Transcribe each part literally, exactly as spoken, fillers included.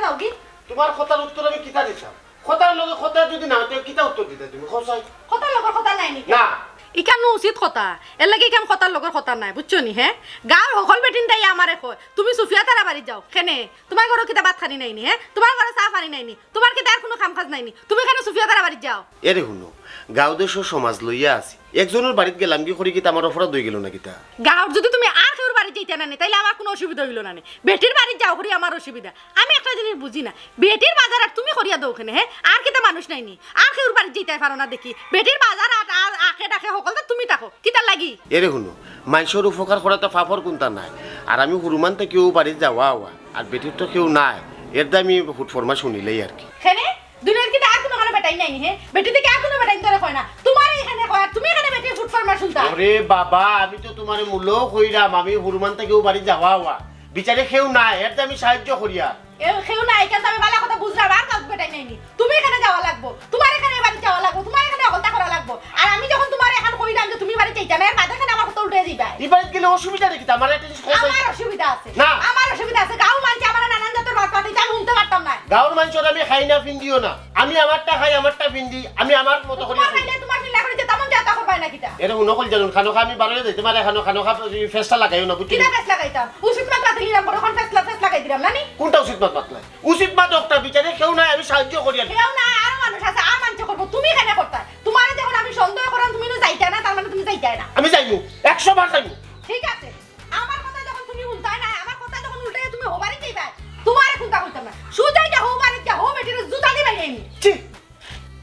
যাওগি। তুমার কথার উত্তর আমি কিতা দিতাম? কথার লগে কথা যদি না অইতো, কিতা উত্তর দিতায় তুমি? কও চাই। কথার লগে কথা নাই নি? না। ইখান উচিত কথা, এরলাগি ইখান কথার লগে কথা নাই, বুঝছো নি? হে, গাঁওর হকল বেটিন্তে আমারে কয়, "তুমি সুফিয়া তারার বাড়িত যাও।" কেনে? তুমার ঘরো কিতা ভাত খানি নাই নি? হে, তুমার ঘরো চা পানি নাই নি? তুমার কিতা আর কুনু কাম কাজ নাই নি? তুমি কেনে সুফিয়া তারার বাড়িত যাও? এরে হুনো, গাঁও দেশর সমাজ লইয়া আছি, একজনর বাড়িত গেলামগি করি কিতা আমার অপরাধ অইগেলো না কিতা? গাঁওর যদি তুমি আর কেউর বাড়িত যাইতায় না নি, তাইলে আমার কুনু অসুবিধা অইলো না নি। বেটির বাড়িত যাও করি আমার অসুবিধা। আমি একটা জিনিস বুঝি না, বেটির বাজার আর তুমি করিয়া দেও কেনে? হে, আর কিতা মানুষ নাই নি? আর কেউর বাড়িত যাইতায় পারো না দেখি। বেটির বাজার আর, আর আখে ডাকে হকলতা তুমি থাকো, কিতার লাগি? এরে হুনো, মানষর উপকার করাত পাপর কুন্তা নাই। আর আমি হুরুমান থাকি অউ বাড়িত যাওয়া আওয়া, আর বেটির তো কেউ নাই, এরদায় আমি হুটফরমাশ হুনিলাই আর কি। কেনে? দুনিয়ার কিতা আর কুনুখানো বেটাইন নাই নি? হে, বেটির থাকি আর কুনু বেটাইন তোরে কয় না, তুমারে ইখানে কয়, আর তুমি ইখানে বেটির হুটফরমাশ হুনতায়। ওরে বাবা, আমি তো তুমারে মুলো কইরাম, আমি হুরুমান থাকি অউ বাড়িত যাওয়া আওয়া, বিচারে কেউ নাই, এরদায় আমি সাহায্য করিয়ার। এ, কেউ নাই, ইখান তো আমি ভালা কথা বুঝরাম, আর কাউর বেটাইন নাই নি? তুমি ইখানে যাওয়া লাগবো, তুমার ইখানে ই বাড়িত যাওয়া লাগবো, তুমার ইখানে হকলতা করা লাগবো। আর আমি যখন তুমারে ইখান কইরাম যে তুমি বাড়িত যাইতায় না, এর বাদে কেনে আমার কথা উল্টাইয়া যাইবায়? ই বাড়িত গেলে অসুবিধা নি কিতা? আমার একটা জিনিস কও চাই। আমার অসুবিধা আছে। না। আমার অসুবিধা আছে। গাঁওর মানষে আমারে নানান জাতর মাত মাতে, ইতা আমি হুনতে পারতাম না। গাঁওর মানষর আমি খাই না ফিন্দিও না। আমি আমারটা খাই, আমারটা ফিন্দি, আমি আমার মতো করি তুমার খাইলে তুমার ফিল্লা করি যেতা মন চায় তা করবায় না কিতা? এরে হুনো কইল জানুন, খানোখা আমি বারইয়া যাইতাম, আরে খানো, খানোখা ফেস লাগাইও না, বুঝছো? কিতা ফেস লাগাইতাম? উচিত মাত মাতিলিরাম, বড় অখন ফেস লা-, ফেস লাগাই দিরাম না নি? কুনটা উচিত মাত মাতলায়? উচিত মাত অকটা, বিচারে কেউ নাই, আমি সাহায্য করিয়ার। কেউ নাই, আরো মানুষ আছে, আর মানষে করবো, তুমি কেনে করতায়? তুমারে যখন আমি সন্দেহ করাম, তুমি নু যাইতায় না, তার মানে তুমি যাইতায় না। আমি যাইমু, একশো বার যাইমু। ঠিক আছে, আমার কথা যখন তুমি হুনতায় না, আমার কথা যখন উল্টাইয়া তুমি হউ বাড়িত যাইবায়, তুমারে কুন্তা কইতাম না। সুজা গিয়া হউ বাড়িত গিয়া হউ বেটিরে জুতা দি বাইরাইমু। ছি,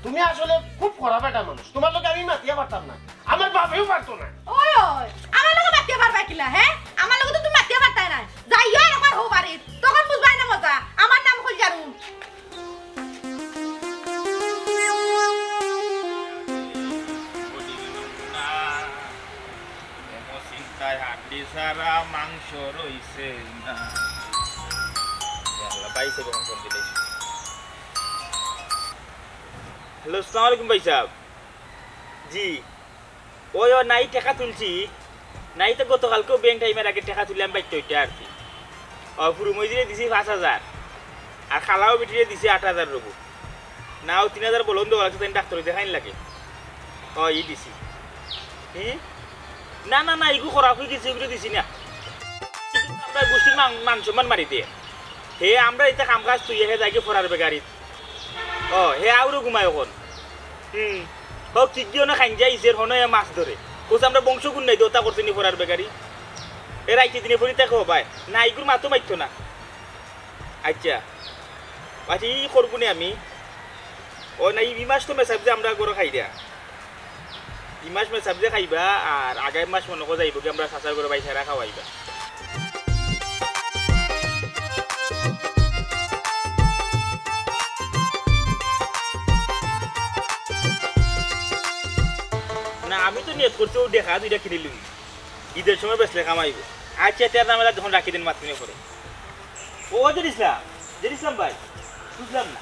তুমি আসলে খুব খারাপ একটা মানুষ, তুমার লগে আমি মাতিয়া পারতাম না। আমার বাপেও পারতো না। ওই, ওই, আমার লগে মাতিয়া পারবায় কিলা, হে? আমার লগে তো তুমি মাতিয়া পারতায় না। যাইও আর একবার হউ বাড়িত, তখন বুঝবায় না মজা। আমার নাম কইল জানুন। চিন্তায় হাড্ডি ছাড়া মাংস রইছে না। আল্লাহ, ভাই সাহেব এখন ফোন দিলে। হ্যালো, আসসালামু আলাইকুম ভাই সাহেব। জি, ওই, ও নাই টেকা তুলছি, নাই তো গতকালকেও ব্যাংক টাইমের আগে টেকা তুললাম বাইর তো ওইটা আর কি। ও, ফুরু মইজিরে দিছি পাঁচ হাজার, আর খালাও বেটিরে দিছি আট হাজার রুপু। না, ও তিন হাজার বলন দেওয়া লাগছে, তাই ডাক্তার দেখাইন লাগে। ও, ই দিছি। হুম? না, না, না, ইগু খরাপ অই গেছে, ইগুরে দিছি না। আমরা গোষ্ঠীর মান, মান সম্মান মারি দে। হে, আমরা ইতা কাম কাজ তুই হে যাইগে ফরার বেগারিত। ও, হে আউরো ঘুমায় অখন। হুম। হক, ঠিক দিও না খাইন যাই, ইসের হনো এ মাছ ধরে। কোচ আমরা বংশ গুণ নাই, দোতা করছে নি ফরার বেগারি। এ রাইতে দিনে ফরি তাকে হবায়। না, ইগুর মাতো মারতো না। আচ্ছা। আচ্ছা, ই করবো নি আমি। ও না, ই মাস তো মেসাব যে আমরা গরো খাই দেয়া। ই মাস মেসাব যে খাইবা, আর আগামী মাস মনে কর যাইবো কি আমরা চাচার ঘরো ভাই সারা খাওয়াইবা। না, আমি তো নিয়ত করছি ও দেখা দুইটা কিনে লই। ঈদের সময় বেচলে কামাইবো। আচ্ছা, তের নামে যখন রাখি দিন মাতমিনে করে। ও, জের ইসলাম, জের ইসলাম ভাই, বুঝলাম না।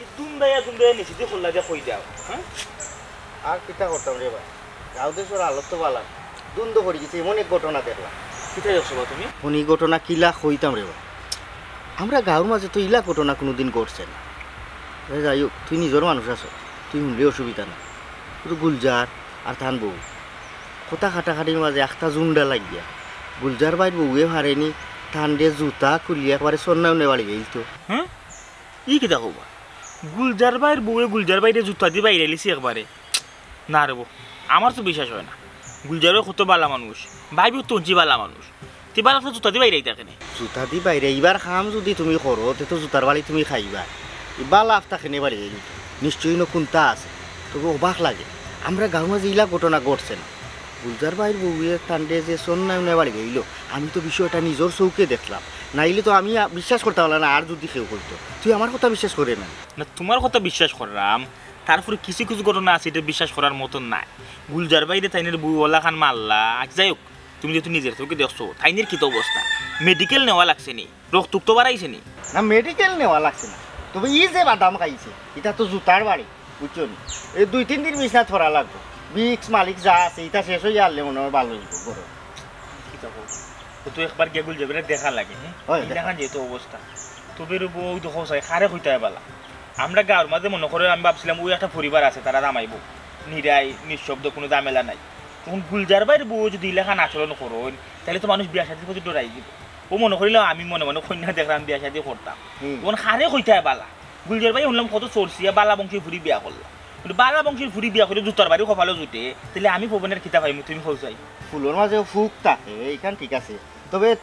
ই দুমদাইয়া দুমদাইয়া নিচে দিয়ে খোল্লা দিয়ে কই দাও, হ্যাঁ? আর কিতা করতাম রে ভাই, গাঁও দেশর হালত তো বালা না। দুন্দো পড়ি গেছে, এমন এক ঘটনা দেখলাম। কিতা দেখছো বা তুমি? এখন ই ঘটনা কিলা কইতাম রে ভাই, আমরা গাঁওর মাঝে তো ইলা ঘটনা কুনুদিন ঘটছে না। এ যাই হোক, তুই নিজর মানুষ আছো, তুই হুনলে অসুবিধা না। কিন্তু গুলজার আর তান বউ কথা কাটাকাটির মাঝে আখতা জুন্ডা লাগিয়া গুলজার ভাইর বউয়ে পারেনি, তানরে জুতা খুলিয়া একবারে সন্না উনে বাড়ি গেইল তো। হ্যাঁ? ই কিতা কবা? গুলজার ভাইর বউয়ে গুলজার ভাইরে জুতা দি বাইরাইলিছে একবারে। না রে বউ, আমার তো বিশ্বাস অয় না। গুলজার ভাই কত বালা মানুষ, ভাই বউ তো অঞ্চি বালা মানুষ। তে বালা তো জুতা দি বাইরাইতা কেনে? জুতা দি বাইরে ইবার কাম যদি তুমি করো, তে তো জুতার বাড়ি তুমি খাইবা। ই বালা আখতা কেনে বাড়ি গেইল তো? নিশ্চয়ই ন কুন্তা আছে। তবে অবাক লাগে, আমরা গাঁওর মাঝে ইলা ঘটনা ঘটছে না। গুলজার ভাইর বউয়ে তানরে যে সন্না উনে বাড়ি গেইল, আমি তো বিষয়টা নিজর চউখে দেখলাম, নাইলে তো আমি আ, বিশ্বাস করতাম পারলাম না আর যদি কেউ কইতো। তুই আমার কথা বিশ্বাস করে না? না, তুমার কথা বিশ্বাস করলাম, তারপরে কিছু কিছু ঘটনা আছে, ইটা বিশ্বাস করার মতন নায়। গুলজার ভাইরে তাইনের বউ অলাখান মারলা। আচ্ছা, যাই হোক, তুমি যেহেতু নিজর চউখে দেখছো, তাইনের কিতা অবস্থা? মেডিকেল নেওয়া লাগছে নি? রক্ত উক্ত বাড়াইছে নি? না, মেডিকেল নেওয়া লাগছে না, তবে ই যে বাদাম খাইছে, ইটা তো জুতার বাড়ি, বুঝছো নি? এই দুই তিন দিন বিছনাত পড়া লাগবো। ভিক্স মালিশ যা আছে, ইটা শেষ অইয়া আরলে মনে অয় ভালা অইবো, গরম। কিতা কও? ও তো একবার গিয়া গুলজার ভাইরে দেখা লাগে, হ্যাঁ? অয়, দেখা। ইলাখান যেহেতু অবস্থা। তবে রে বউ, অউ দেখো চাই, কারে কইতায় বালা। আমরা গাঁওর মাঝে মনো করো, আমি ভাবছিলাম অউ একটা পরিবার আছে, তারা জামাই বউ, নিরাই নিঃশব্দ, কুনু ঝামেলা নাই। অখন গুলজার ভাইর বউ যুদি ইলাখান আচরণ করইন, তাইলে তো মানুষ বিয়া শাদির প্রতি ডরাই যিবো। অউ মনো করিলাম আমি মনে মনে কইন্যা দেখরাম, বিয়া শাদি করতাম। হুম। অখন কারে কইতায় বালা। গুলজার ভাই হুনলাম কত চর্চিয়া বালা বংশর ফুরি বিয়া করলা। কিন্তু বালা বংশর ফুরি বিয়া করিয়া জুতার বাড়ি কপালো জুটে, তাইলে আমি পবনের কিতা পাইমু, তুমি কও চাই? ফুলর মাঝে ফুক থাকে, ইখান ঠিক আছে। তবে, এ,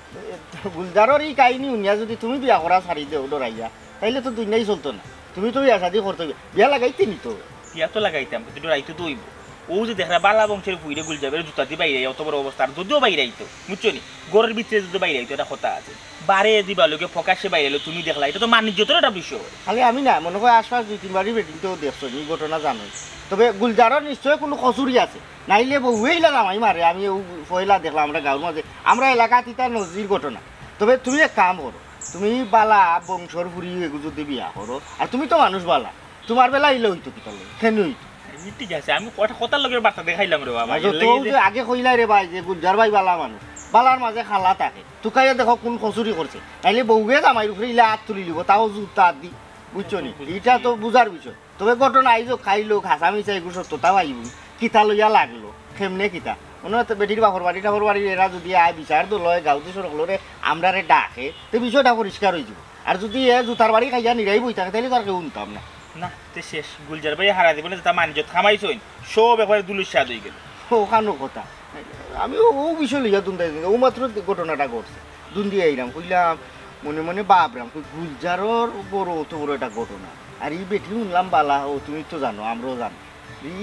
গুলজারর ই কাহিনী হুনিয়া যুদি তুমি বিয়া করা ছাড়ি দেও ডরাইয়া, তাইলে তো দুনিয়াই চলতো না। তুমি তো বিয়া শাদি করতে, বিয়া লাগাইতে নিতো। বিয়া তো লাগাইতাম, কিন্তু ডরাইতে তো অইবো। অউ যে দেখরা বালা বংশর ফুরিরে গুলজার ভাইর জুতা দি বাইরে, অত বড় অবস্থা, আর যুদিও বাইরে আইতো, বুঝছো নি? ঘরর ভিতরে যুদি বাইরে আইতো, একটা কথা আছে। বারে দিবা লগে প্রকাশ্যে বাইরে আইলো, তুমি দেখলা, ইটা তো মান ইজ্জতর একটা বিষয়। খালি আমি না, মনো কয় আশপাশ দুই তিন বাড়ির বেটিন্তে দেখছো নি, ঘটনা জানো। তবে গুলজারর নিশ্চয় কুনু কসুরি আছে। নাইলে বউয়ে ইলা জামাই মারে, আমি অউ পয়লা দেখলাম আমরা গাঁওর মাঝে, আমরা এলাকাত ইতা নজির ঘটনা। তবে তুমি এক কাম করো, তুমি বালা বংশর ফুরি এগু যুদি বিয়া করো, আর তুমি তো মানুষ বালা, তুমার বেলা ইলা অইতো কিতা লই, কেনে অইতো? ই ঠিক আছে, আমি কথা, কথার লগে বার্তা দেখাইলাম রে বাবা। আর এর তো লাগি অউ যে যে আগে কইলাই রে ভাই যে গুলজার ভাই বালা মানুষ, বালার মাঝে খালা থাকে, তুকাইয়া দেখো কুন কসুরি করছে, নাইলে বউয়ে জামাইর উপরে ইলা আত তুলি লিবো, তাও জুতা দি, বুঝছো নি? ইটা তো বুঝার বিষয়। তবে ঘটনা আইজ খাইলো, হাছা মিছা এগু সত্যতাও আইবো। কিতা লইয়া লাগলো, কেমনে কিতা? মনো অয় তো বেটির বাপর বাড়ি টাপর বাড়ি এরা যুদি আয় বিচার দল অয়, গাঁও দেশর হকলরে আমরারে ডাকে, তে বিষয়টা পরিষ্কার অইযিবো। আর যুদি এ জুতার বাড়ি খাইয়া নিরাই বই থাকে, তাইলে তো আর কেউ হুনতাম না। না, তে শেষ। গুলজার ভাই হারা জীবনে যেতা মান ইজ্জত কামাইছইন, সব একবারে ধুলিস্যাৎ অইগেলো। অখানর কথা। আমি অউ, অউ বিষয় লইয়া দুন্দাই, অউ মাত্র ঘটনাটা ঘটছে। দুন্দি আইরাম, কইলাম, মনে মনে ভাবরাম, কই গুলজারর বড় অত বড় একটা ঘটনা। আর ই বেটি হুনলাম বালা, অউ তুমি তো জানো, আমরাও জানি।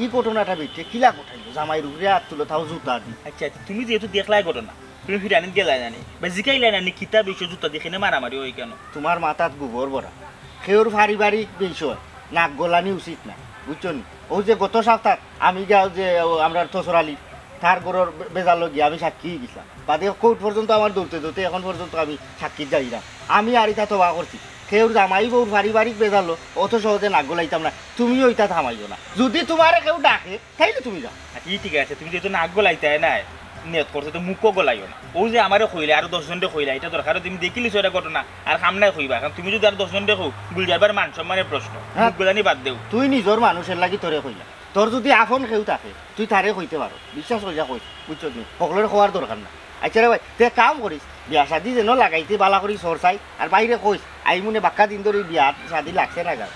ই ঘটনাটা বেটিয়ে কিলা ঘটাইলো, জামাইর উপরে আত তুলো, তাও জুতা দি। আচ্ছা, তুমি যেহেতু দেখলায় ঘটনা, তুমি ফিরানিত গেলায় না নি? বা জিকাইলায় না নি, কিতা বিষয় জুতা দি কেনে মারামারি অয় কেনে? তুমার মাথাত গোবর ভরা। কেউর পারিবারিক বিষয় নাক গলানি উচিত না, বুঝছো নি? অউ যে গত সপ্তাহ আমি গিয়া যে অউ আমরার তসর আলী, তার ঘরর বে-, বেজালো গিয়া আমি সাক্ষী অইগেছিলাম। বাদে কোর্ট পর্যন্ত আমার দৌড়তে দৌড়তে এখন পর্যন্ত আমি সাক্ষীত যাইরাম। আমি আর ইতা তওবা করছি, কেউর জামাই বউর পারিবারিক বেজালো অত সহজে নাক গলাইতাম না, তুমিও ইতা থামাইও না। যুদি তুমারে কেউ ডাকে, তাইলে তুমি যাও। আচ্ছা, ই ঠিক আছে, তুমি যেহেতু নাক গলাইতায় নায়, নিয়ত করছো তো মুখও গলাইও না। অউ যে আমারে কইলায়, আরো দশ জনরে কইলায়, ইটা দরকার অয়, তুমি দেখিলিছো ইটা ঘটনা, আর কাম নাই কইবা। কারণ তুমি যুদি আরো দশ জনরে কও, গুলজার ভাইর মান সম্মানর প্রশ্ন, হ্যাঁ। মুখ গলানি বাদ দেও। তুই নিজর মানুষর লাগি তোরে কইলাম, তোর যুদি আপন কেউ থাকে, তুই তারে কইতে পারো, বিশ্বাস করিয়া কইস, বুঝছো নি? হকলরে কওয়ার দরকার না। আচ্ছা রে ভাই, তে কাম করিস, বিয়া শাদি যেন লাগাইতে বালা করি সরসাই, আর বাইরে কইস, আইমুনে বাক্কা দিন ধরি বিয়া শাদি লাগছে না গার।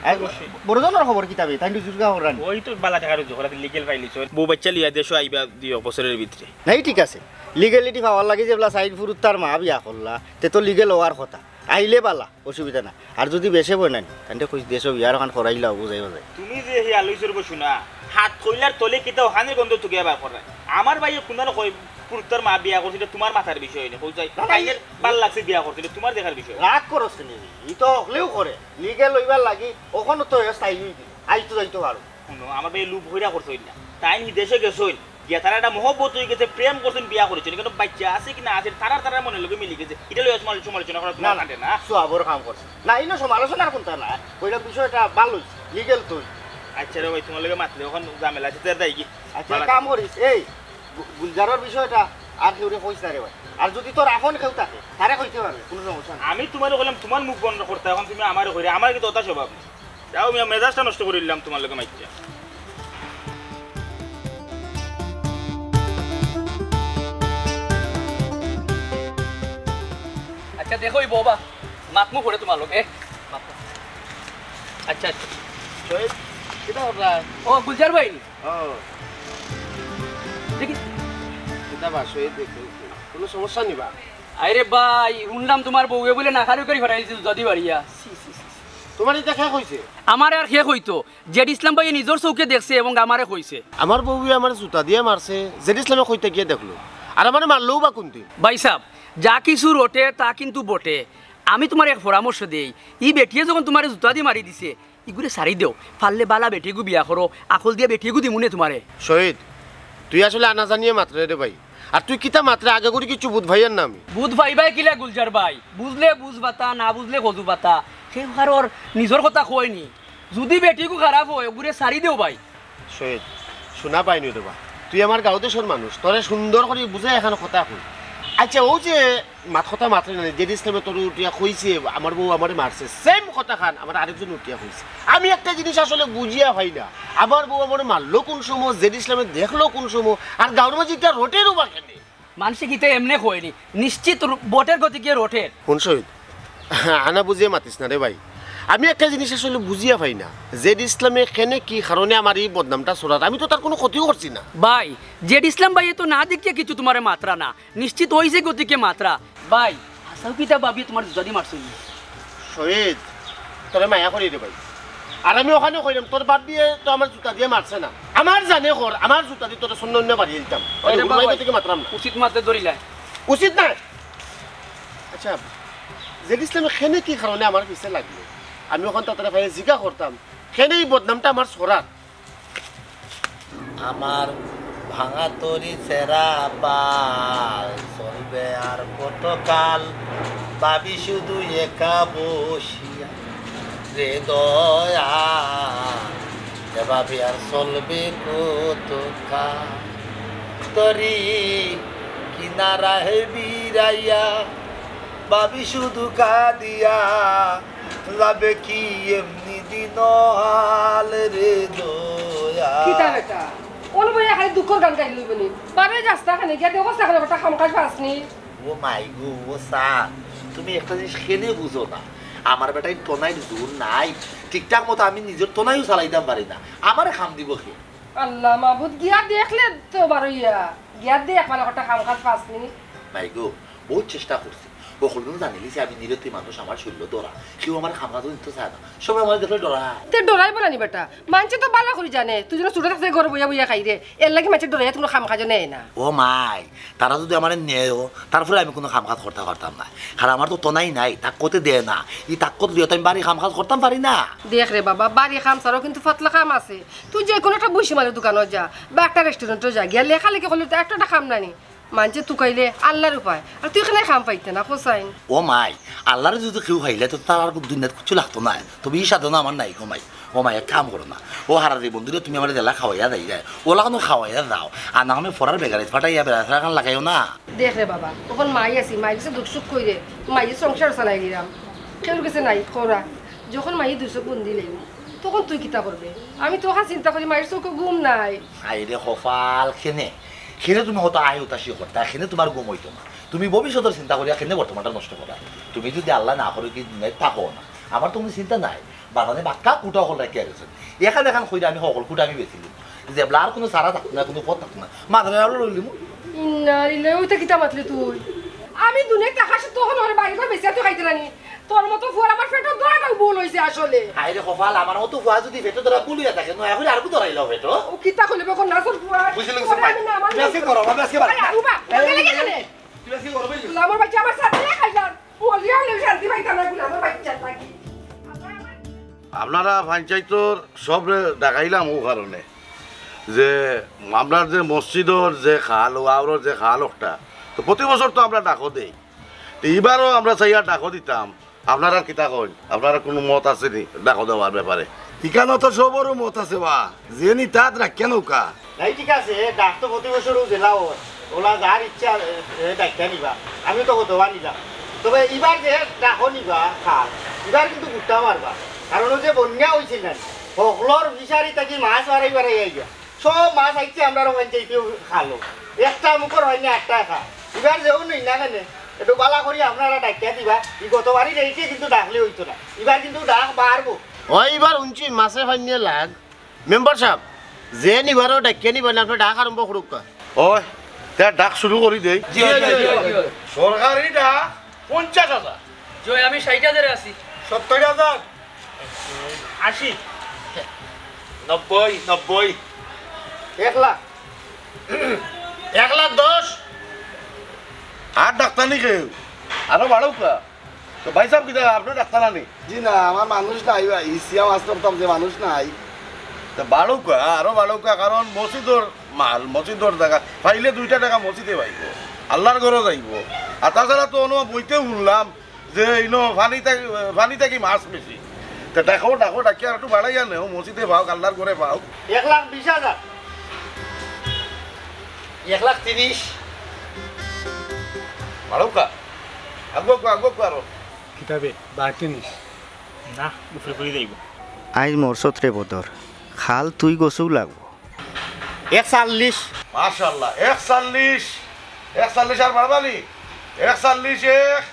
আর অবশ্যই। বড়জনর খবর কিতা বে? তাইন রুজুরগা হরানি। অউ তো বালা থাকার রুজু করা, লিগেল ফাইল অইছে। বউ বাচ্চা লইয়া দেশো আইবা দুই এক বছরর ভিতরে। নাই, ঠিক আছে। লিগেলিটি পাওয়ার লাগি যেবলা সাইড ফুরুত তার মা বিয়া করলা, তে তো লিগেল অওয়ার কথা। আইলে বালা, অসুবিধা না। আর যুদি বেশে বয় না নি, তাইনরে কইস দেশো বিয়ার অখান করাইলাও, বুঝাই বুঝাই। তুমি যে হি আলু চুরবো শুনা, হাত কইলার তলে কিতা অখানর গন্ধ তুকিয়া বার কররায়। আমার ভাইয়ে কুনানো কয়, ফুরুত তার মা বিয়া করছে, ইটা তুমার মাথার বিষয় নি, কও চাই। না, না, তাইনর ই- ভালা লাগছে বিয়া করছে, ইটা তুমার দেখার বিষয়। রাগ করস কেনে? ই তো হকলেউ করে। লিগেল অইবার লাগি অখনো তো হে স্থায়ী অইগেলো। আইতো যাইতো পারো। হুনো, আমার ভাইয়ে লুভ কইরা করছইন না। তাইন বিদেশে গেছইন, গিয়া তারার একটা মহব্বত অইগেছে, প্রেম করছইন, বিয়া করছইন। ইখানো বাইচ্চা আছে কি না আছে, তারার তারার মনর লগে মিলি গেছে। ইটা লইয়া সমালো-, সমালোচনা করার না, তুমার না, কাটে না। সওয়াবর কাম করছে। না, ইনো সমালোচনার কুনতা না। কইলাম বিষয়টা ভালা অইছে, লিগেল তো। আচ্ছা রে ভাই, তুমার লগে মাতলে অখন ঝামেলা আছে, তে যাইগি। আচ্ছা, বালা কাম থাকো। করিস, এই, গু-, গুলজারর বিষয়টা আর কেউরে কইস না রে ভাই। আর যুদি তোর আপন কেউ থাকে, তারে কইতে পারবে, কুনু সমস্যা নাই। আমি তুমারে কইলাম, তুমার মুখ বন্ধ করতে, অখন তুমি আমারে কইরে, আমার কিন্তু অতা স্বভাব নাই। যাও মিয়া, মেজাজটা নষ্ট করিলাম তুমার লগে মাতিয়া। আচ্ছা, দেখো, ই বাবা, মাতমু পরে তুমার লগে, এ, মাতমু। আচ্ছা, আচ্ছা। শহীদ, কিতা কররা? ও, গুলজার ভাই। ও। দেখি। কিতা বা, শহীদ, কুনু সমস্যা নি বা? আরে ভাই, হুনলাম তুমার বউয়ে বুলে নাকারি করি ফাটাইলিছে জুতা দি বাড়িয়া। ছি, ছি, ছি, ছি। তুমারে ইতা কে কইছে? আমারে আর কে কইতো? জেড ইসলাম ভাইয়ে নিজর চউখে দেখছে এবং আমারে কইছে। আমার বউয়ে আমারে জুতা দিয়া মারছে, জেড ইসলামে কইতা গিয়া দেখলো। আর আমারে মারলোউ বা কুনদিন? ভাইসাব, যা কিছু রটে তা কিন্তু বটে। আমি তুমারে এক পরামর্শ দেই, ই বেটিয়ে যখন তুমারে জুতা দি মারি দিছে, ইগুরে ছাড়ি দেও, পারলে বালা বেটিগু বিয়া করো, আকল দিয়া বেটিগু দিমুনে তুমারে। শহীদ, তুই আসলে আনা জানিয়া মাতরে রে ভাই। আর তুই কিতা মাতরে, আগে করি কিচ্ছু বুঝ পাইয়ার না আমি। বুঝ পাইবায় কিলা গুলজার ভাই? বুঝলে বুঝ পাতা, না বুঝলে কজু পাতা। কেউ কারোর নিজর কথা কয়নি। যুদি বেটিগু খারাপ অয়, ওগুরে ছাড়ি দেও ভাই। শহীদ, শুনা পাইনি রে বা। তুই আমার গাঁও দেশর মানুষ, তোরে সুন্দর করি বুঝাই একখান কথা কই। আচ্ছা, অউ যে মাত কথা মাতরে না, জেড ইসলামে তোরে উঠিয়া কইছে, "আমার বউ আমারে মারছে", সেম কথা খান আমার আরেকজন উঠিয়া কইছে। আমি একটা জিনিস আসলে বুঝিয়া পাই না, আমার বউ আমারে মারলো কোন সময়, জেড ইসলামে দেখলো কোন সময়, আর গাঁওর মাঝে ইটা রটেরও বা কেনে? মানষে কিতা এমনে কয়নি, নিশ্চিত র-, বটের গতিকে রটের। হুন শহীদ, আনা বুঝিয়া মাতিস না রে ভাই। আমি একটা জিনিস আসলে বুঝিয়া পাই না, জেড ইসলামে কেনে কি কারণে আমার এই বদনামটা ছড়ার, আমি তো তার কোনো ক্ষতিও করছি না। ভাই, জেড ইসলাম ভাইয়ে তো না দেখিয়া কিছু তুমারে মাতরা না, নিশ্চিত অউ যে গতিকে মাতরা। ভাই, হাছাউ কিতা ভাবিয়ে তুমার জুতা দি মারছইন নি? শহীদ, তোরে মায়া করি রে ভাই। আর আমি অখানে কইলাম, তোর ভাবিয়ে তো আমার জুতা দিয়া মারছে না। আমার জানে কর, আমার জুতা দি তোরে শূন্য অন্য বাড়িয়ে দিতাম। ওই হুরমাই ভাই। গতিকে মাতরাম না। উচিত মাতলে ধরিলায়। উচিত না। আচ্ছা, জেড ইসলামে কেনে কি কারণে আমার পিছে লাগলো? আমি অখান তারে ভাই জিগা করতাম, কেনে এই বদনামটা আমার ছড়ার? আমার ভাঙা তরি ছেঁড়া পাল চলবে আর কতকাল, ভাবি শুধু একা বসিয়া রে দয়া, এভাবে আর চলবে কতকাল। তরি কিনারায় বিরাইয়া ভাবি শুধু কাঁদিয়া, যাবে কি এমনি দিন হাল রে দয়া। কিতা বেটা? অনো বইয়া খালি দুঃখর গান গাইলে অইবো নি? বারে যাস না কেনে, গিয়া দেখোস না কেনে বেটা, কাম কাজ পাস নি? ও মাই গো, ও সান, তুমি একটা জিনিস কেনে বুঝো না? আমার বেটায় তনাইর জোর নাই, ঠিকঠাক মতো আমি নিজর তনাইও চালাইতাম পারি না, আমারে কাম দিবো কে? আল্লাহ মাবুদ, গিয়া দেখলে তো বারইয়া, গিয়া দেখ মানে একটা কাম কাজ পাস নি। মাই গো, বউত চেষ্টা করছি। হকলগুন জানিলিছে আমি নিরতি মানুষ, আমার শরীলো ধরা। কেউ আমারে কাম কাজও দিতো চায় না। সবে আমারে দেখলে ডরায়। তে ডরাইবো না নি বেটা? মানষে তো ভালা করি জানে, তুই যেন ছোট থাকতে ঘরো বইয়া বইয়া খাইরে। এরলাগি মানষে ডরাইয়া তো কুনু কাম কাজও নেয় না। ও মাই, তারা যুদি আমারে নেয়ও, তারপরে আমি কুনু কাম কাজ করতাম পারতাম না। কারণ আমার তো তনাই নাই, তাকতে দেয় না। ই তাকত লইয়া তো আমি বাড়ি কাম কাজ করতাম পারি না। দেখ রে বাবা, বাড়ি কাম ছাড়াও কিন্তু পাতলা কাম আছে। তুই যে কুনু একটা বইশি মালের দোকানো যা, বা একটা রেস্টুরেন্টো যা, গিয়া লেখালেখি করলে তো একটা একটা কাম নানি। মানষে তুকাইলে আল্লার উপায়। আর তুই কেনে কাম পাইতে না, হোসাইন? ও মাই, আল্লারে যুদি কেউ পাইলে তো তার আর দুনিয়াত কিচ্ছু লাগতো নায়। তবে ই সাধনা আমার নাই গো মাই। ও মাই, এক কাম করো না। ও হারা জীবন ধরি তুমি আমারে যেলা খাওয়াইয়া যাইরায়, অলা কুনু খাওয়াইয়া যাও। আর না আমি ফরার বেগারিত ফাটাইয়া বেড়া ছাড়া খান লাগাইও না। দেখ রে বাবা, অখন মাই আছি, মাইর গেছে দুঃখ সুখ কইরে, মাইর সংসার চালাই দিলাম। কেউর গেছে নাই, খরা। যখন মাইয়ে দুই চোখ বন্দি লইব, তখন তুই কিতা করবে? আমি তো অখান চিন্তা করি, মাইর চোখো ঘুম নাই। হায় রে কপাল, কেনে? কেনে তুমি অত আয় উতাসি করতায়, কেনে তুমার ঘুম অইতো না? তুমি ভবিষ্যতর চিন্তা করিয়া কেনে বর্তমানটা নষ্ট কররায়? তুমি যুদি আল্লায় না করউক ই দুনিয়াত থাকো না, আমার তো কুনু চিন্তা নাই। বাগানে বাক্কা কুটা হকল রাখিয়া গেছইন। এখান এখান কইরা আমি হকল কুটা আমি বেচিলিমু। যেবলা আর কুনু চারা থাকতো না, কুনু পথ থাকতো না। মাদারে আলো লইলিমু। ইন্না লিল্লাহি, অইটা কিতা মাতলে তুই? আমি দুনিয়াত থাকা সত্ত্বেও অখন ওরে বাড়ি ঘর বেচিয়া তুই খাইতে নানি? তোর মতো ফুয়ার আমার পেটো ধরাটাও ভুল অইছে আসলে। হায় রে কপাল, আমার মতো ফুয়া যুদি পেটো ধরা ভুল অইয়া থাকে, নয়া করি আরকু ধরাইলাও পেটো। ও কিতা কইলে বেগম নাসর ফুয়া? বুঝলি, বুঝলি, ওরে ভাই। আমি না আমার বেশি করো, বেশি করো। আরে, আরে, উবা, এই, এই, এই, এই, এই। তুই বেশি করো, বুঝলি? আমার বাচ্চা আমার সাথে খাইলাম। মরিয়া হলেও শান্তি পাইতাম না, গুলামের বাচ্চা থাকি। আপনারা পঞ্চায়েতর সবরে ডাকাইলাম অউ কারণে যে আমরার যে মসজিদর যে খাল, অউ আওরর যে খাল অকটা, তো প্রতি বছর তো আমরা ডাকো দেই, তো ইবারও আমরা চাইয়া ডাকো দিতাম। আপনারার কিতা কইন? আপনারার কুনু মত আছে নি ডাকো দেওয়ার ব্যাপারে? ইখানো তো সবরও মত আছে বা, যে নি তাত রাখিয়া নৌকা। নাই, ঠিক আছে, ডাক তো প্রতি বছরও জেলা অয়, অলা যার ইচ্ছা, এ, এ, ডাকিয়া নিবা। আমি তো কতবা নিলাম। তবে ইবার যে ডাকো নিবা খাল, ইবার কিন্তু গুট্টা মারবা। কারণ অউ যে বন্যা অইছিল না, হকলর ফিশারি থাকি মাছ বাড়াই বাড়াই আইয়া সব মাছ আইছে আমরার অখান থাকি খালো। একটা মুখর অয় না, একটা খা। ইবার যেও নই না কেনে, একটু বালা করি আপনারা ডাকিয়া দিবা। ই গতবারই রেটে কিন্তু ডাকলে অইতো না, ইবার কিন্তু ডাক বাড়বো। অয়, ইবার হুনছি মাছে পানিয়ে লাগ। মেম্বার সাব, যে নিবারও ডাকিয়া নিবা না, আপনে ডাক আরম্ভ করউক্কা। অয়, তে ডাক শুরু করি দেই। জি, জি, জি, জি। সরকারি ডাক পঞ্চাশ হাজার। জি, আমি ষাইট হাজারে আছি। সত্তইর হাজার। আশি। নব্বই, নব্বই। এক লাখ। এক লাখ দশ। আর ডাকতা নি কেউ? আরো বাড়উক্কা। তো ভাইসাব, কিতা আপনে ডাকতা না নি? জি না, আমার মানুষ নাই ভাই, ইসিয়া মাছ ধরতাম যে মানুষ নাই। তো বাড়উক্কা, আরো বাড়উক্কা, কারণ মসজিদর মাল, মসজিদর জাগা, পাইলে দুইটা টেকা মসজিদে পাইবো, আল্লার ঘরো যাইবো। আর তাছাড়া তো অনো বইতে হুনলাম যে ইনো পানি থাকি, পানি থাকি মাছ বেশি। তো ডাকো, ডাকো, ডাকিয়া একটু বাড়াইয়া নেও, মসজিদে পাউক, আল্লার ঘরে পাউক। এক লাখ বিশ হাজার। এক লাখ তিরিশ। বাড়াউক্কা। আগুয়াউক্কা, আগুয়াউক্কা আরো। কিতাবে, বাড়তি নিস। না, উপরে পড়ি যাইব। আইজ মরছত রে বদর, খাল তুই গছউ লাগবো। একচল্লিশ। মাশাআল্লাহ, একচল্লিশ। একচল্লিশ আর বাড়াইবা নি? একচল্লিশ এক,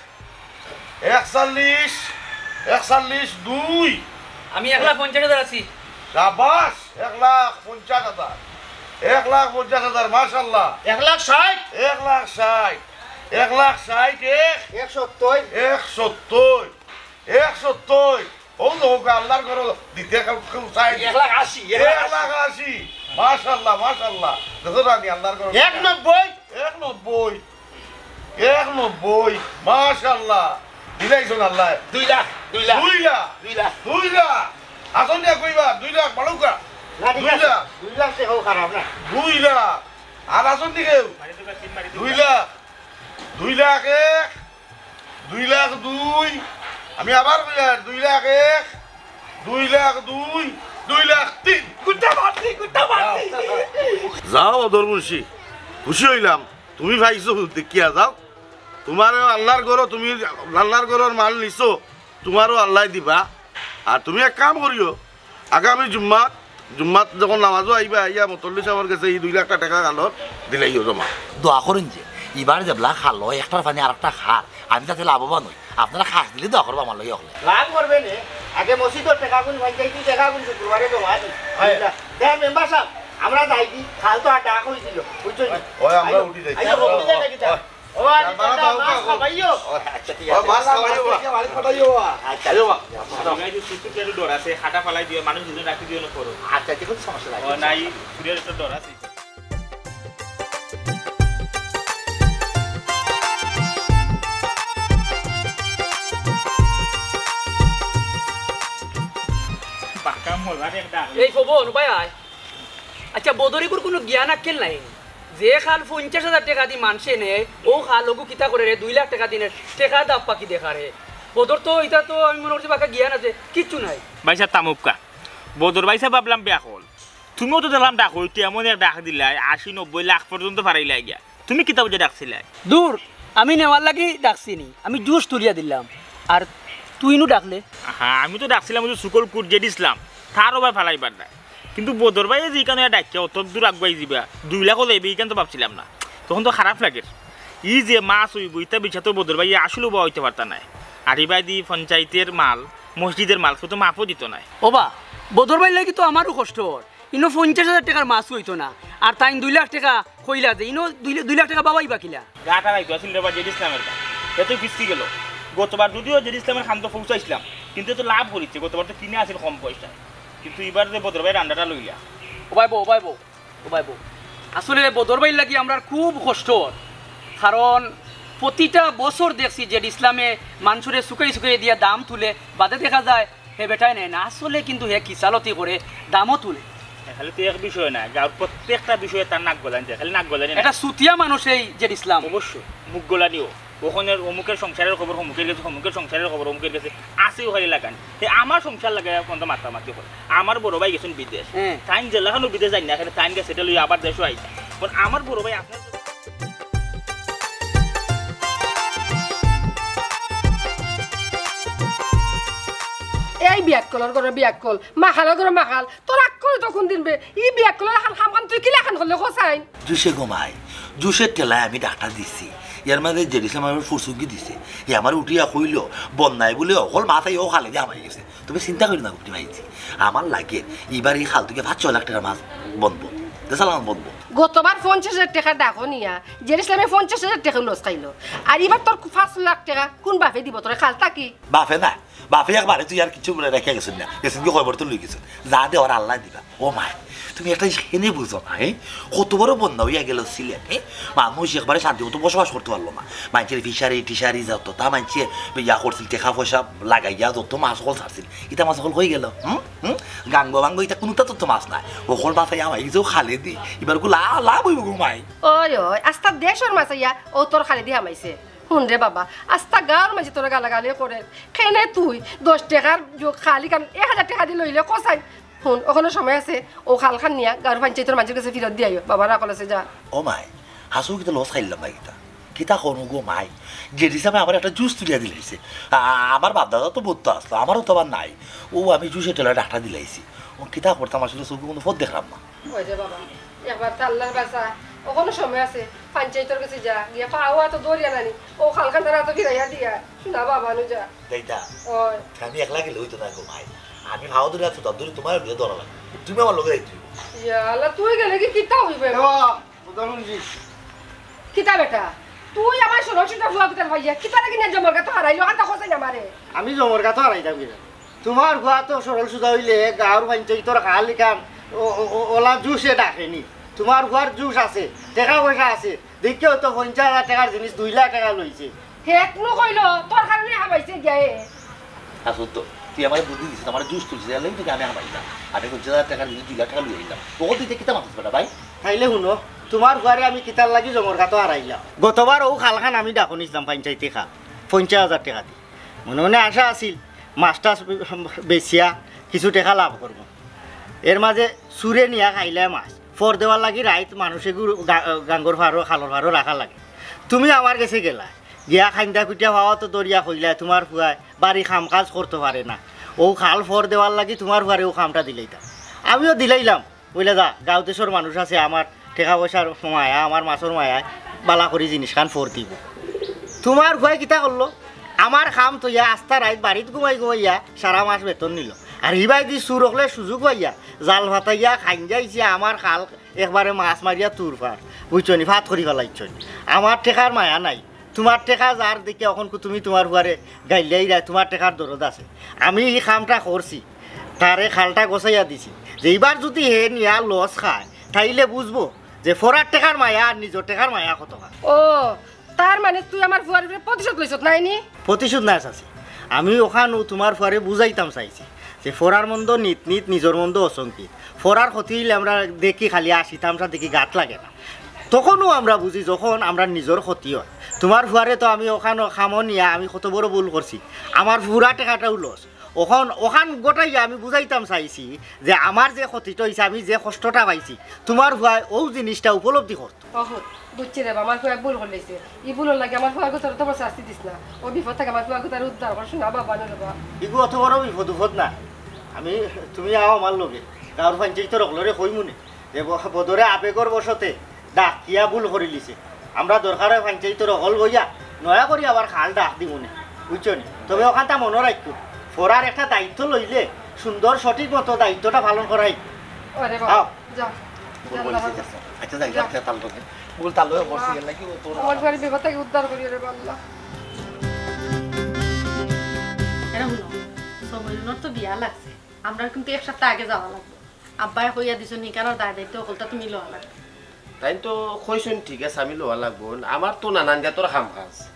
একচল্লিশ, একচল্লিশ দুই। আমি এক লাখ পঞ্চাশ হাজার আছি। শাবাশ, এক লাখ পঞ্চাশ হাজার। এক লাখ পঞ্চাশ হাজার, মাশাআল্লাহ। এক লাখ ষাট। এক লাখ ষাট। এক লাখ ষাট এক। এক সত্তর। এক সত্তর। এক সত্তর। ও তো হোক, আল্লাহর ঘরো দিতে কেউ, কেউ চায় না। এক লাখ আশি, এক লাখ আশি। এক লাখ আশি। মাশাআল্লাহ, মাশাআল্লাহ। দেখো রানী, আল্লাহর ঘরো এক নব্বই। এক নব্বই। এক নব্বই। মাশাআল্লাহ। দিলাইছইন আল্লাহ। দুই লাখ, দুই লাখ। দুই লাখ। দুই লাখ। দুই লাখ। আসল দিয়া কইবা, দুই লাখ বাড়াউক্কা। না, ঠিক দুই আছে। লাখ। দুই লাখ টেকাও খারাপ না। দুই লাখ। আর আসল দিকেও। দুই লাখ। দুই লাখ এক। দুই লাখ দুই। আমি আবার কইয়ার, দুই লাখ এক, দুই লাখ দুই, দুই লাখ তিন। গুটা বাড়তি, গুটা বাড়তি। যাও বদর মুন্সি, খুশি অইলাম, তুমি পাইছো দেখিয়া যাও। তুমারও আল্লাহর ঘরো, তুমি আল্লাহর ঘরর মাল নিছো, তুমারও আল্লায় দিবা। আর তুমি এক কাম করিও, আগামী জুম্মাত, জুম্মাত যখন নামাজো আইবা, আইয়া মতল্লি সাবর গেছে ই দুই লাখ টেকা খালর দিলাইও জমা। দোয়া করইন যে, ইবার যেবলা খালো একটার পানি আরেকটা খার, আমি যাতে লাভবান অই। আপনারা খাস দিলে দোয়া করবা আমার লগে অকলে। লাভ করবে নে, আগে মসজিদর টেকাগুন, পঞ্চায়েতি টেকাগুন শুক্রবারে জমা দিন। হয়। দে মেম্বার সাব, আমরা যাইগি, খাল তো আর ডাক অইছিল, বুঝছো নি? হয়, আমরা আইও, উঠি যাই। আইও, উঠি যাই, উঠি যাই। ও, আচ্ছা, ঠিক আছে। মাছ খাওয়াইও বা। আচ্ছা, আইও বা। এই যে সুসুর একটু ডর আছে, খাটা ফালাই দিও, মানুষ দুজন রাখি দিও না করো। আচ্ছা, ঠিক আছে, সমস্যা নাই। ও, নাই, সুরের একটু ডর আছে। বাক্কা মজার একটা। এই ফবন, ভাই আয়। আচ্ছা, বদরিগুর কুনু জ্ঞান আক্কেল নাই? যে খাল পঞ্চাশ হাজার টেকা দি মানষে নেয়, অউ খাল অগু কিতা করে রে, দুই লাখ টেকা দি নেয়, টেকা দাপ পাকি দেখার হে। বদর তো, ইতা তো আমি মনে করছি বাক্কা জ্ঞান আছে, কিচ্ছু নাই। ভাইসাব থামউক্কা। বদর ভাইসাব ভাবলাম বেআক্কল। তুমিও তো দেখলাম ডাকইতে এমন এক ডাক দিলায়, আশি নব্বই লাখ পর্যন্ত ফারাইলায় গিয়া। তুমি কিতা বুঝে ডাকছিলায়? দূর, আমি নেওয়ার লাগি ডাকছি নি, আমি জুস তুলিয়া দিলাম। আর তুই নু ডাকলে? হ্যাঁ, আমি তো ডাকছিলাম ওই যে সুকল কুট জেড ইসলাম, তার ওবায় ফালাইবার নাই। কিন্তু বদর ভাইয়ে যেখানো ডাকিয়া অত দূর আগুয়াই যিবা, দুই লাখও যাইবে, ইখান তো ভাবছিলাম না। তখন তো খারাপ লাগের। ই যে মাছ অইবো, ইতা বেচা তো বদর ভাইয়ে আসল ওবা অইতে পারতা নায়। আর ইবায়দি পঞ্চায়েতর মাল, মসজিদর মাল, কেউ তো মাফও দিত নায়। ওবা, বদর ভাইর লাগি তো আমারও কষ্ট অর। ইনো পঞ্চাশ হাজার টেকার মাছও অইতো না, আর তাইন দুই লাখ টেকা কইলা যে, ইনো দুই, দুই লাখ টেকা বাবাইবা কিলা? গাটা রাইতো আছিল রে বা জেড ইসলামের গা। হে তো ফিসকি গেল। গতবার যদিও জেড ইসলামের খান্দ পৌঁছাইছিলাম, কিন্তু হে তো লাভ করিছে, গতবার তো কিনা আছিল কম পয়সায়। কিন্তু ইবার যে বদর ভাইর আন্ডাটা লইলা। ও ভাই বউ, ও ভাই বউ, ও ভাই বউ। আসলে বদর ভাইর লাগি আমরার খুব কষ্ট অর। কারণ প্রতিটা বছর দেখছি জেড ইসলামে মানষরে চুকাই চুকাই দিয়া দাম তুলে, বাদে দেখা যায় হে বেটায় নেয় না, আসলে কিন্তু হে কিসালতি করে, দামও তুলে। খালি তো এক বিষয় না, গাঁওর প্রত্যেকটা বিষয়ে তার নাক গলানি যায়, খালি নাক গলানি না। এটা চুতিয়া মানুষ এই জেড ইসলাম। অবশ্যই, মুখ গলানিও। ওখানের অমুকের সংসারের খবর অমুকের গেছে, অমুকের সংসারের খবর অমুকের গেছে, আছেও খালি লাগানি। হে আমার সংসার লাগাই কোনটা মাতামাতি করে। আমার বড় ভাই গেছেন বিদেশ। হ্যাঁ। তাইন যেলাখানো বিদেশ যাইন না, এখানে তাইন গেছে, এটা লইয়া আবার দেশও আইছে। এখন আমার বড় ভাই আপনার এই বিয়াক্কলর ঘরো বিয়াক্কল, মাখালর ঘরো মাখাল, তোর আক্কল তো কোন দিন বে? ই বিয়াক্কলর লাখান কাম কাম তুই কিলাখান করলে কছাইন? জুসে ঘুমাই, জুসের ঠেলায় আমি ডাকটা দিছি। ইয়ার মাঝে জেড ইসলাম আমার ফুরসুগি দিছে। হে আমার উঠিয়া কইল, বন্যায় বলে অকল মাছ আইয়া অউ খালে দি হামাই গেছে। তুমি চিন্তা করিও না, গুটি ভাইজি। আমার লাগে, ইবার ই খাল থাকি পাঁচ ছয় লাখ টেকার মাছ বনবো। দেশাল মাছ বনবো। গতবার পঞ্চাশ হাজার টেকা ডাকো নিয়া, জেড ইসলামে পঞ্চাশ হাজার টেকা লস খাইল। আর ইবার তোর পাঁচ লাখ টেকা কোন বাপে দিব তোরে খাল থাকি? বাপে না, বাপে একবারে তুই আর কিছু বলে রেখে গেছইন না। গেছইন কি খবর তো লই গেছইন। যা দেওয়ার আল্লায় দিবা। ও মাই, তুমি একটা জিনিস কেনে বুঝো না, হ্যাঁ? কত বড় বন্যা অইয়া গেল সিলেট, হ্যাঁ? মানুষ একবারে শান্তি মতো বসবাস করতে পারলো না। মানষের ফিশারি টিশারি যত, তা মানষে ইয়া করছিল, টেকা পয়সা লাগাইয়া যত মাছ অকল ছাড়ছিল, ইতা মাছ অকল কই গেল? হুম? হুম? গাঙ্গ বাঙ্গ ইতা কোনোটা তো মাছ নাই। অকল বাঁচাইয়া আমার এই যে খালে দি, ইবার গু লা-, লাভ অইব গো মাই। ওই, ওই, আস্তা দেশর মাছ আইয়া অউ তোর খালে দি হামাইছে। হুন রে বাবা, আস্তা গাঁওর মাঝে তোরা গালাগালি করে। কেনে তুই দশ টেকার জো-, খালি কান এক হাজার টেকা দি লইলে কছাইন। হুন, অখনো সময় আছে, অউ খালখান নিয়া গাঁওর পঞ্চায়েতর মানষর গেছে ফিরত দি আইও। বাবা রাখল আছে, যা। ও মাই, হাসু কিতা লস খাইলাম ভাই কিতা? কিতা করমু গো মাই, জেডি সাবে আমার একটা জুস তুলিয়া দিলাইছে। আ-, আমার বাপ দাদা তো বউত আছলো, আমারও তো আবার নাই। অউ আমি জুসের টেলা ডাকটা দিলাইছি। অখন কিতা করতাম আসলে, চউখে কুনু পথ দেখরাম না। ওই রে বাবা, একবার তো আল্লার বাসা, অখনো সময় আছে। পঞ্চায়েতর গেছে যা, গিয়া পাও আতো ধরিয়া নানি, অউ খালখান তার আতো ফিরাইয়া দিয়া, সোনা বাবা নু যা। দেইতা, ওই। আমি একলা গেলে অইতো না গো মাই, আমি পাও ধরিয়া আতো ধরি তোমার লইয়া ধরা লাগে, তুমি আমার লগে যাইতে অইবো। ইয়া আল্লাহ, তুই গেলে কি কিতা অইবে? এ বাবা, কথা শুনছি। কিতা বেটা? তুই আমার সরল সুজা ফুয়া কিতা পাইয়া? কিতা লাগি না জমর গাতো হারাইলো? আনতা খোঁজাই না মারে। আমি জমর গাতো হারাইতাম কিতা? তোমার ফুয়া তো সরল সুজা অইলে গাঁওর পঞ্চায়েতর খাল ইখান ও-, ও-, ও-, ওলা জুসে ডাকেনি। তোমার ফুয়ার জুস আছে, টেকা পয়সা আছে। দেখিও তো পঞ্চাশ হাজার টেকার জিনিস দুই লাখ টেকা লইছে। হেকনু কইলো, তোর কারণে হামাইছে গিয়া এ। আসল তো, তুই আমারে বুদ্ধি দিছিস, আমারে জুস তুলছিস, এর লাগি তোকে আমি হামাইলাম। আমি পঞ্চাশ হাজার টেকার জিনিস দুই লাখ টেকা লই আইলাম। ও দিতে কিতা মাতিস বেটা ভাই? তাইলে হুনো, তোমার ফুয়ারে আমি কিতার লাগি জমর গাতো হারাইলাম। গতবার অউ খালখান আমি ডাকো নিছিলাম পঞ্চায়েতি খাল, পঞ্চাশ হাজার টেকা দি। মনে মনে আশা আছিল, মাছ টাছ বেচিয়া কিছু টেকা লাভ করমু। এর মাঝে চুরে নিয়া খাইলায় মাছ। ফর দেওয়ার লাগি রাইত মানুষে গু-, গা-, গাঙ্গর ফারো, খালর ফারো রাখা লাগে। তুমি আমার গেছে গেলায়, গিয়া খাইন্দা কুটিয়া পাও আতো ধরিয়া কইলায়, তোমার ফুয়ায় বাড়ি কাম কাজ করতো পারে না, অউ খাল ফর দেওয়ার লাগি তোমার ফুয়ারে অউ কামটা দিলাইতাম। আমিও দিলাইলাম, বইলা যা, গাঁও দেশর মানুষ আছে, আমার টেকা পয়সার মায়া, আমার মাছর মায়ায় বালা করি জিনিসখান ফর দিবো। তোমার ফুয়ায় কিতা করলো? আমার কাম থইয়া আস্তা রাইত বাড়িত ঘুমাই ঘুমাইয়া সারা মাস বেতন নিলো। আর হিবায়দি চুর অকলে সুযোগ পাইয়া জাল ফাতাইয়া খাইঞ্জাইছে আমার খাল, একবারে মাছ মারিয়া তুর ফার, বুঝছো নি? ফাত করি ফালাইছো নি। আমার টেকার মায়া নাই, তোমার টেকা যার দেখে অখন কু তুমি তোমার ফুয়ারে গাইল্লাইরায়, তোমার টেকার দরদ আছে। আমি ই কামটা করছি, তারে খালটা গছাইয়া দিছি, যে ইবার যুদি হে নিয়া লস খায়, তাইলে বুঝবো যে ফরার টেকার মায়া আর নিজর টেকার মায়া কত খায়। ও, তার মানে তুই আমার ফুয়ার উপরে প্রতিশোধ লইছত, নায় নি? প্রতিশোধ নায় চাচি, আমি অখানউ তোমার ফুয়ারে বুঝাইতাম চাইছি যে ফরার মন্দ নিত নিত, নিজর মন্দ অসংকিত। ফরার ক্ষতি অইলে আমরা দেখি খালি আশি, তামসা দেখি গাত লাগে না। তখনউ আমরা বুঝি যখন আমরার নিজর ক্ষতি অয়। তোমার ফুয়ারে তো আমি অখান কামো নিয়া আমি কত বড় ভুল করছি, আমার ফুরা টেকাটাও লস। অখন অখান গটাইয়া আমি বুঝাইতাম চাইছি যে আমার যে ক্ষতিটা অইছে, আমি যে কষ্টটা পাইছি, তোমার ফুয়ায় অউ জিনিসটা উপলব্ধি করতো। অহো, বুঝছি রে বা, আমার ফুয়ায় ভুল করিলাইছে। ই ভুলর লাগি আমার ফুয়ার গুতারে তো বড় শাস্তি দিস না। অউ বিপদ থাকি আমার ফুয়ার গুতারে উদ্ধার কর, সোনা বাবা নু রে বা। ইগু অত বড় বিপদ উপদ না। আমি, তুমি আও আমার লগে, গাঁওর পঞ্চায়েতর অকলরে কইমুনে যে ব-, বদরে আবেগর বশতে ডাকিয়া ভুল করিলিছে। আমরা দরকার অয় পঞ্চায়েতর অকল বইয়া নয়া করি আবার খাল ডাক দিমুনে, বুঝছো নি? তবে অখানটা মনো রাখিও, ফরার একটা দায়িত্ব লইলে সুন্দর সঠিক মতো দায়িত্বটা পালন করাই। আরে বাবা, আও। যা। ভুল যা, বলিছে, যা। যা। আচ্ছা, যাই, যা। যা, তার লগে। ভুল তার লগে করছি, এর লাগি ও তোর আমার ঘরে বিপদ থাকি উদ্ধার করিও রে বা আল্লাহ। এরা হুনো, সময় তো বিয়া লাগছে, আমরা কিন্তু এক সপ্তাহ আগে যাওয়া লাগবো। আব্বায় কইয়া দিছইন, ইখানর দায় দায়িত্ব অকলতা তুমি লওয়া লাগবো। তাইন তো কইছইন, ঠিক আছে, আমি লওয়া লাগবো। আমার তো নানান জাতর কাম কাজ।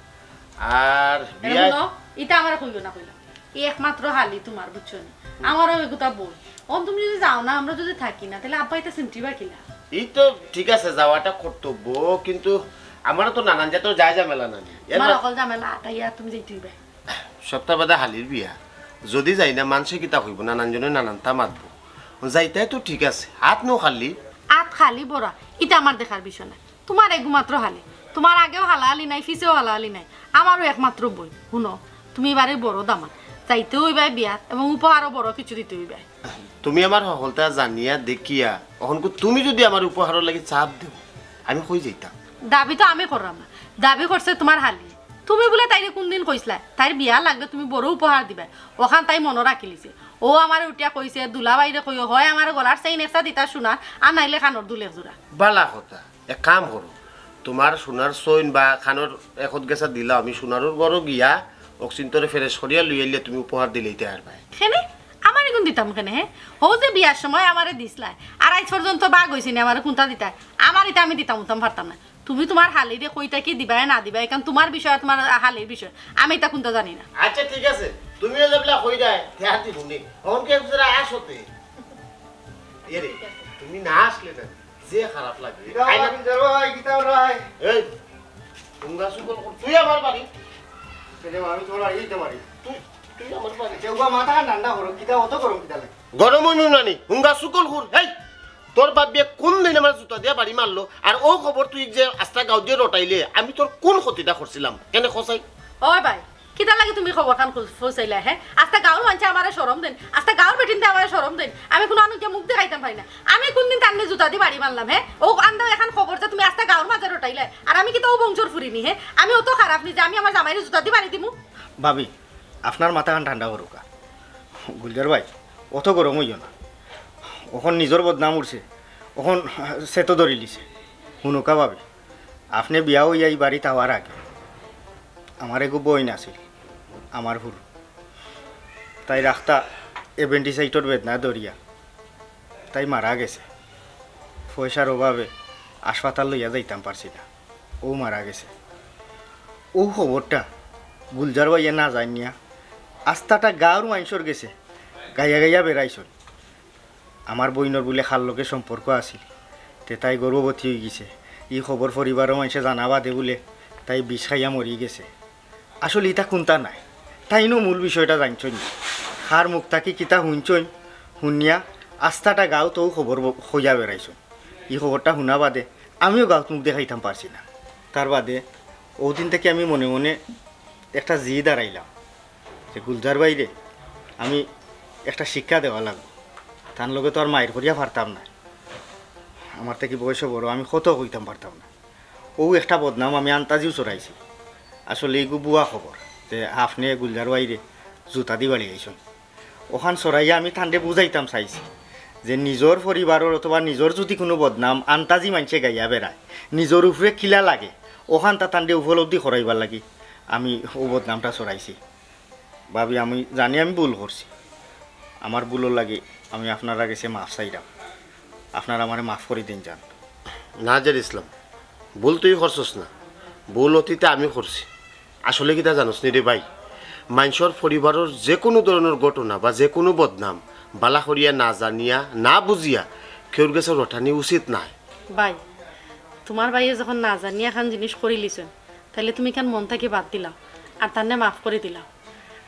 আর এরে বিয়া হুনো, ইতা আমারে কইও না কইলাম। ই একমাত্র হালি তোমার, বুঝছো নি? আমারও এগুতা বই। অন তুমি যুদি যাও না, আমরা যুদি থাকি না, তাইলে আব্বায় ইতা চিন্তিবা কিলা? ই তো ঠিক আছে, যাওয়াটা কর্তব্য, কিন্তু আমারও তো নানান জাতর যায় ঝামেলা নানি। এর তোমার মা- অকল ঝামেলা আটাইয়া তুমি যাইতে অইবে। সপ্তাহ বাদে হালির বিয়া। যুদি যাই না, মানষে কিতা কইবো? নানান জনে নানানতা মাতবো। যাইতায় তো ঠিক আছে, আত নু খালি। আত খালি ভরা, ইতা আমার দেখার বিষয় না। তোমার এগু মাত্র হালি। তোমার আগেও হালাহালি নাই, পিছেও হালাহালি নাই। আমারও একমাত্র বইন। হুনো, তুমি বাড়ির বড় দামান। যাইতে অইবায় বিয়াত এবং উপহারও বড় কিছু দিতে অইবায়। তুমি আমার হকলতা জানিয়া দেখিয়া, অখনকু তুমি যুদি আমার উপহারর লাগি চাপ দেও, আমি কই যাইতাম? দাবি তো আমি কররাম না, দাবি করছে তোমার হালি। তুমি বুলে তাইরে কুনদিন কইছলায়, তাইর বিয়া লাগলে তুমি বড় উপহার দিবায়, অখান তাই মনো রাখিলিছে। অউ আমারে উঠিয়া কইছে, দুলাভাইরে কইও, হয় আমার গলার চেইন একটা দিতা সোনার, আর নাইলে কানর দুল এক জোড়া। বালা কথা, এক কাম করো, তোমার সোনার চেইন বা কানর একত গেছা দিলাও, আমি সোনারর ঘরো গিয়া অকসিন্তরে ফ্রেশ করিয়া লই আইলে তুমি উপহার দিলাইতায় পারবায়। কেনে? আমারে কুন দিতাম কেনে, হে? হউ যে বিয়ার সময় আমারে দিছলায়, আর আইজ পর্যন্ত বাগ অইছে নি আমারে কুনটা দিতায়? আমার ইতা আমি দিতাম উতাম পারতাম না। তুমি তোমার হালিরে কই থাকি দিবায় না দিবায়, ইখান তোমার বিষয় আর তোমার হালির বিষয়, আমি ইতা কুনতা জানি না। আচ্ছা ঠিক আছে, তুমিও যেবলা কইরায়, তে আর দিমুনে। অখন কি একজোড়া আসতে? এরে, তুমি না আসলে না, যে খারাপ লাগে। কিতা খাই না। বাড়ি যাবো, এই কিতা ওরাই? এই, হুঙ্গা সুগল কর, তুই আমার বাড়ি। কেনে আমি তোমার বাড়ি দিতে পারি? তুই, তুই আমার বাড়ি। কেউ বা মাথা ঠান্ডা করো, কিতা অত গরম কিতা লাগে? গরম অইমু নানি, হুঙ্গা সুগল কর। এই, তোর বাপ বিয়ে কোন দিন আমার জুতা দিয়া বাড়ি মারলো? আর অউ খবর তুই যে আস্তা গাঁও দিয়া রটাইলে, আমি তোর কোন ক্ষতিটা করছিলাম? কেনে কছাই? ওই ভাই, কিতার লাগি তুমি খবর খান খুল-, পৌঁছাইলা, হে? আস্তা গাঁওর মানষে আমারে শরম দেইন, আস্তা গাঁওর বেটিন্তে আমারে শরম দেইন। আমি কুনু আনুকে মুখ দেখাইতাম পারি না। আমি কুনদিন তানরে জুতা দি বাড়ি মারলাম, হে? অউ আন্দাও এখান খবর যে তুমি আস্তা গাঁওর মাঝে রটাইলা, আর আমি কিতা অউ বংশর ফুরি নি, হে? আমি অত খারাপ নি যে আমি আমার জামাইরে জুতা দি বাড়ি দিমু? ভাবি, আপনার মাথাখান ঠান্ডা করুক্কা। গুলজার ভাই, অত গরম অইও না। অখন নিজর বদনাম উঠছে, অখন সে তো ধরিলিছে। হুনুক্কা ভাবি, আপনে বিয়া অইয়া ই বাড়িত আওয়ার আগে আমার এগু বইন আছিল, আমার হুরু। তাইর আখতা appendicitis-র বেদনায় ধরিয়া তাই মারা গেছে। পয়সার অভাবে হাসপাতাল লইয়া যাইতাম পারছি না, অউ মারা গেছে। অউ খবরটা গুলজার ভাইয়ে না জানিয়া আস্তাটা গাঁওর মানষর গেছে গাইয়া গাইয়া বেড়াইছইন। আমার বইনর বুলে কার লগে সম্পর্ক আছিল, তে তাই গর্ভবতী অইগেছে। ই খবর পরিবারর মানষে জানা বাদে বুলে তাই বিষ খাইয়া মরি গেছে। আসলে ইতা কুন্তা নায়, তাইনও মূল বিষয়টা জানছইন না। কার মুখ থাকি কিতা হুনছইন, হুনিয়া আস্তাটা গাঁওত অউ খবর ব-, কইয়া বেড়াইছইন। ই খবরটা হুনা বাদে আমিও গাঁওত মুখ দেখাইতাম পারছি না। তার বাদে অউ দিন থাকি আমি মনে মনে একটা জিদ আরাইলাম যে গুলজার ভাইরে আমি একটা শিক্ষা দেওয়া লাগবো। তান লগে তো আর মাইর করিয়া পারতাম না, আমার থাকি বয়সও বড়, আমি কত কইতাম পারতাম না। অউ একটা বদনাম আমি আন্তাজিউ ছড়াইছি। আসলে ইগু ভুয়া খবর যে আপনে গুলজার ভাইরে জুতা দি বাড়ি আইছইন। অখান ছড়াইয়া আমি তানরে বুঝাইতাম চাইছি যে নিজর পরিবারর অথবা নিজর যুদি কুনু বদনাম আন্তাজি মানষে গাইয়া বেড়ায়, নিজর উপরে কিলা লাগে, অখানতা তানরে উপলব্ধি করাইবার লাগি আমি অউ বদনামটা ছড়াইছি। ভাবি, আমি জানি আমি ভুল করছি, আমার ভুলর লাগি আমি আপনারার গেছে মাফ চাইরাম, আপনারা আমারে মাফ করি দেইন যান। না জের ইসলাম, ভুল তুই করছস না, ভুল অতীতে আমি করছি। আসলে কিতা জানোস নি রে ভাই, মানষর পরিবারর যেকুনু ধরনর ঘটনা বা যেকুনু বদনাম বালা করিয়া না জানিয়া না বুঝিয়া কেউর গেছে রটানি উচিত নায়। ভাই, তুমার ভাইয়ে যখন না জানিয়া খান জিনিস করিলিছইন, তাইলে তুমি খান মন থাকি বাদ দিলাও, আর তানরে মাফ করি দিলাও।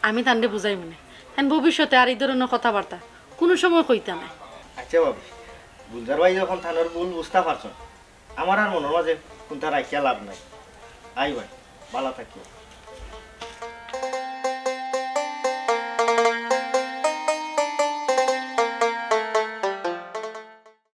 আমি তানরে বুঝাইমুনে, তাইন ভবিষ্যতে আর ই ধরনর কথাবার্তা কুনু সময় কইতা নায়। আচ্ছা ভাবি, গুলজার ভাই যখন তানর ভুল বুঝতা পারছইন, আমার আর মনর মাঝে কুন্তা রাখিয়া লাভ নাই। আই ভাই, বালা থাকিও।